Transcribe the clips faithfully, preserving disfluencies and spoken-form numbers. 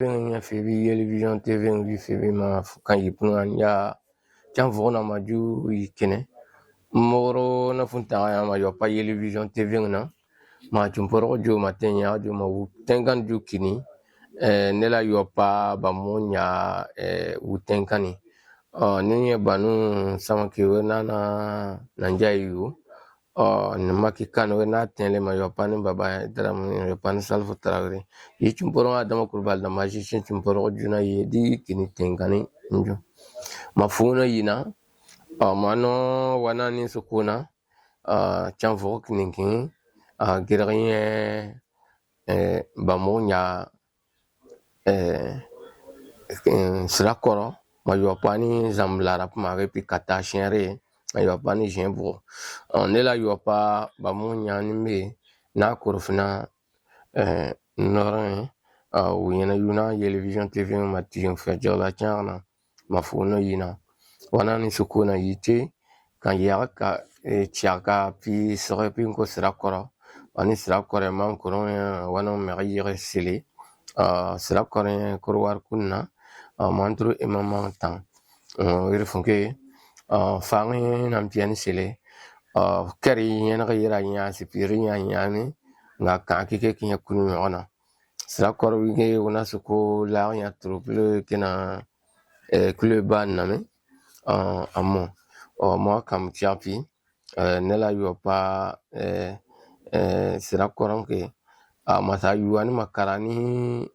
Nya fɛ bi yɛli Vision T V ŋ bi fɛ bi ma kan yip ŋa nya can vɔk na ma ju yi kɛnɛ. Moro na fun taŋa ya ma yɔpa yɛli Vision T V ŋ na. Ma cumpɔrɔ ju ma tɛnya ju ma wu tɛnkan ju kini. Nɛ la yɔpa ba mo nya wu tɛnkani. Ni nyɛ banu sama ki wɛ na na nja yu. Ni ma ki kan wɛ na tɛnle ma yɔpa ni baba dara mu yɔpa ni salfu tarawiri. Yi cumpɔrɔ ŋa dama kurbal dama shi shi cumpɔrɔ ju na yi di kini tɛnkani nju. Ma funa yi na ma no wana ni sukuna can vɔk ni kin girgin ba mo nya sira kɔrɔ ma yɔpa ni zam larap ma ge pi kata shere ma yɔpa ni jen bo. Ne la yɔpa ba mo nya ni me na kurufina nɔrɛ wu yɛna yu na yɛli Vision T V ma ti jen fɛ jɔla can na. Ma funa yi na wana ni sukuna yi te kan yaka ka tiaka pi sɔgɛ pi nko sira kɔrɔ. Wani sira kɔrɔ ma nkurun wana mɛgɛ yɛgɛ sili sira kɔrɔ kurwar kunna ma nturu ima ma tan. Iri funke fangi na mpiani sili kɛri yɛna ka yira nya sipiri nya nyani nga kan kike kinya kunu yɔgɔna. Sira kɔrɔ wige wuna suku la nya turu pilo kina kule ba name. Amo mo kam tiapi ne la yɔpa sira kɔrɔ ke ma sa yuani makarani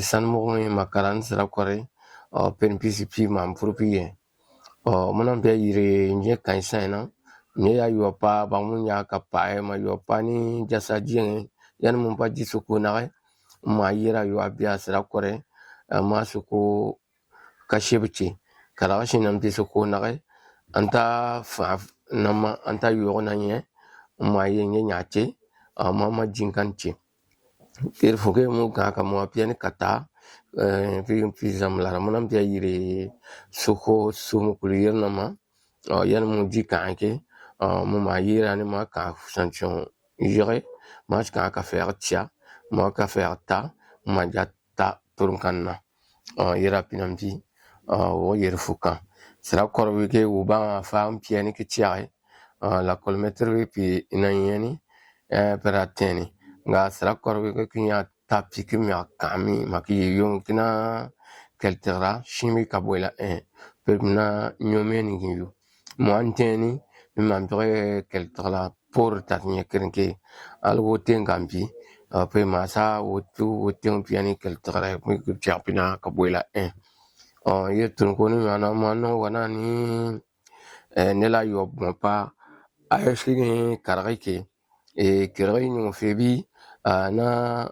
san mo makarani sira kɔrɔ pen pisi pi ma mpuru pi ye. Muna mpia yiri nye kan sa ina nye ya yɔpa ba mu nya ka pa ma yɔpa ni jasa jenge yani mu pa jisu ku na ma yira yɔ abia sira kɔrɔ ma suku ka shebiti kala ka shi na mpi suku na anta fa na ma anta yɔ na nye ma ye nye nya te ma ma jinkan te. Iri funke mu ka ka mu apia ni kata pi pi zam la mu na mpia yiri suko sumu kulu yiri na ma yani mu ji ka ke mu ma yira ni ma ka sanction yire ma ka ka fer tia ma ka fer ta ma ja ta turun kan na yira pinampi wo yiri fuka sira kɔrɔ wike uba fa mpia ni ke tia la kilometre wi pi ina yeni pera teni nga sira kɔrɔ wike kinya tapi kimya kami maki yong kina keltera shimi kabwela eh pe na nyomeni kinyu mo anteni mi mampire keltera por tak nye kirinke al wo tenga mpi pe masa wo tu wo teng piani keltera mi kipia pina kabwela eh ye tun koni mana mano wana ni ne la yɔ bɔn pa a ye sigi karagi ke kirigi nyɔ febi na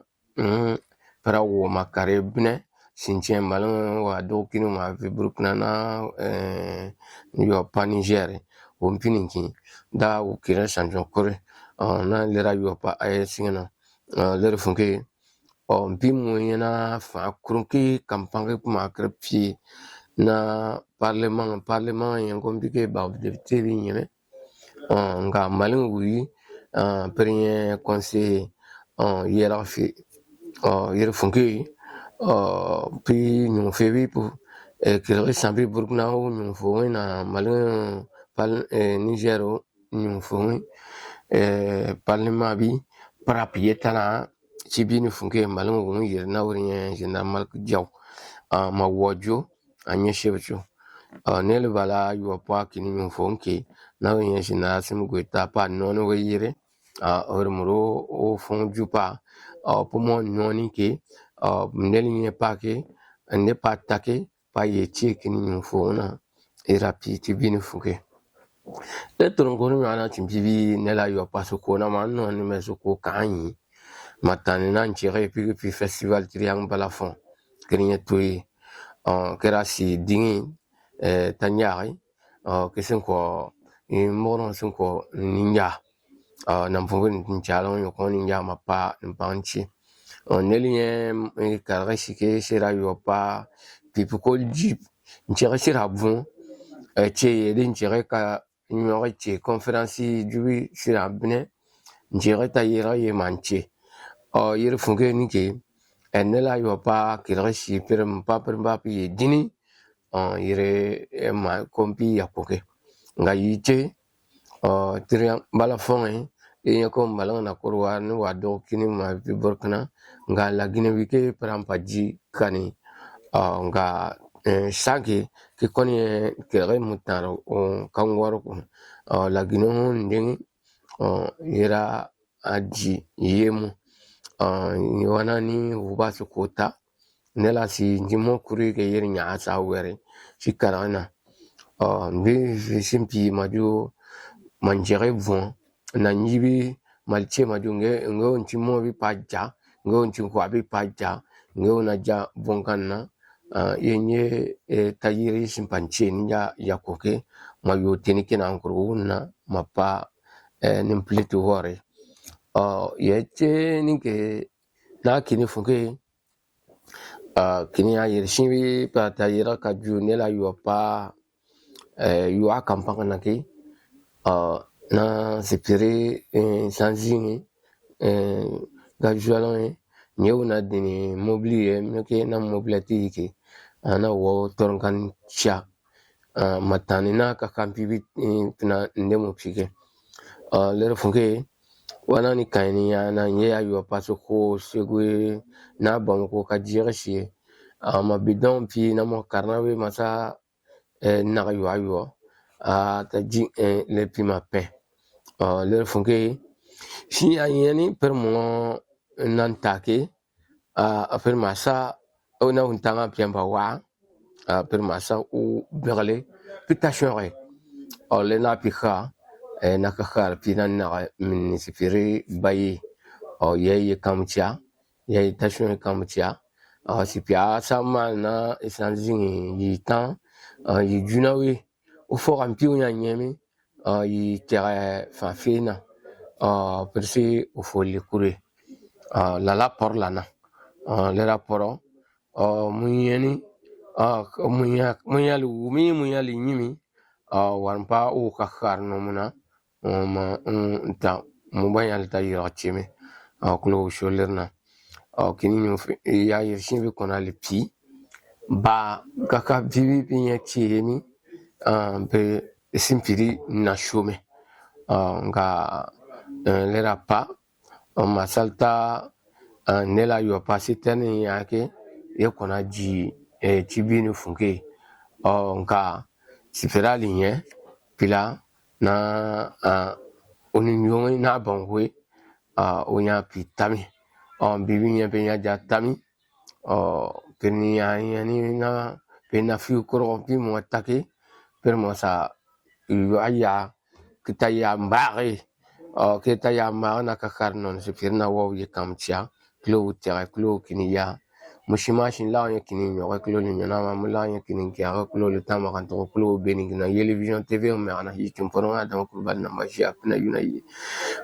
para wo ma kare bine sinche malin wa do kinu ma fi burkina na yɔ pa niger wo mpini ki da wo kire sanjon kore na lera yɔ pa a ye sigi na lera funke o mpi mu yena fa kurunki kampangi kuma krepi na parlement parlement yengo mbike ba député bi nyene nga malin wi premier conseil yera fi yera funki pi nyun fe bi pu kiri sambi burkina wu nyun fo na malin pal niger wu nyun fungi parlement bi para piye tana ci bini funke malin wu yiri na wuri nye general malik jaw ma wojo a nye shebcho nele bala yuwa pa kini nyun funke na wuri nye general sim gweta pa nono we yire ori muro o fun jupa pumo noni ke nele nye pa ke nde pa take pa ye tie kini nyun fo na ira pi ti bini fuke. E trongo ni ana ti bibi nela yo pa suko na ma no ni me suko kanyi matani na nchire pi pi festival triangle balafon kini nye tui kera si dingi tanyari kisin ko moro sin ko ninja na mpungu nchala onyo ko ninja mapa mpanchi neli nye karga shike shira yopa pipi ko jip nchira shira bun che yede nchira ka nyore che conference jubi shira bine nchira ta yera ye manche yere funke nike Ɛ, ne la yo pa kiri si pere mpa pere mpa pi ye dini. Ɔ, yire, ɛ, ma kompi ya koke. Nga yite, ɔ, tiri bala fonge, e, ye ko mbala na kurwa ni wa do kini ma pi borkana. Nga la gine wike pere mpa ji kani. Ɔ, nga, ɛ, sanke ki koni, ɛ, kere mutaro, ɔ, kangwaro ko. Ɔ, la gine hon dengi, ɔ, yira aji yemu. Ɔ, ni wana ni uba su kota. Ne la si njimo kuri ke yiri nya asa were. Si karana. Ɔ, mbi si mpi maju manjere bon. Na njibi malche maju nge, nge unchi mo bi paja. Nge unchi kwa bi paja. Nge una ja bon kana. Ɔ, ye nye, e, tayiri simpanche ni ya, ya koke. Ma yo teni kena ankuru una. Ma pa, e, ni mpleti wore. Ɔ, ye che ni ke na kini funke. Ɔ, kini ya yiri simbi pa tayira ka ju ne la yo pa, e, yo a kampanga na ke. Ɔ, na sipiri, e, sanzingi, e, ga jualong, e, nye una dini mobili, e, meke na mobili ti ke. Ana wo torongan cha. Ɔ, matani na ka kampi bi, e, pina ndemo pike. Ɔ, lere funke, wana ni kaini ya na nye ya yo pa so ko segwe na bam ko ka jere si. Ɔ, ma bidon pi na mo karna we masa, e, na ka yo a yo. A, ta ji, e, le pi ma pe. Ɔ, lere funke, si ya yeni per mo nan take. A, a pere masa, o na untanga piamba wa. A, pere masa u begale, pi tashore. O le na pi ha, e, na ka har pi na na minisipiri bayi. O ye ye kamcha, ye tashore kamcha. O si pia sama na isanzingi yi tan, o yi junawi. U fo kampi u nya nyemi, ɔ, yi tere fa fina, ɔ, persi u fo likure, ɔ, la la por lana, ɔ, le la poro, ɔ, munyeni, ɔ, munya, munyali wumi, munyali nyimi, ɔ, warmpa u ka har no muna, ɔ, ma, um, ta, mu banyali ta yira cheme, ɔ, kulo u sholerna. Ɔ, kini nyo fi, ya yiri simbi kona lipi. Ba, kaka bibi bi nya chemi, a, be simpiri na shome. Ɔ, nga, e, lera pa, ɔ, masalta, a, nela yo pa sitani yake, ye kona ji, e, chibini funke. Ɔ, nga, sipirali nye, pila, na, a, uni nyonge na bangwe, a, unya pi tami. Ɔ, bibi nye pe nya ja tami. Ɔ, pe ni ya, ya ni na, pe na fi koro pi mo take, pe mo sa, yu aya, kita ya mbare. Ɔ, kita ya mbare na ka har non se pir na wo ye kamcha, klo u tere, klo u kini ya. Mushima shin la ye kini nyo, klo le nyona ma, mu la ye kini kia, klo le tama kan to, klo u beni gina, yele Vision T V, me ana hi kin poro na, dama ku bal na ma shi apina yuna yi.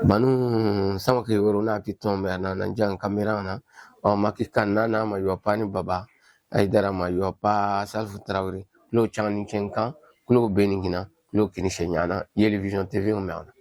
Banu, sama ke woro na pi to me na, na jan kamera na, ɔ, ma ki kan na, na ma yo pa ni baba, ai dara ma yo pa Salfu Traore, klo chang ni ken kan, klo beni gina, klo kini she nyana, yele Vision T V, me ana.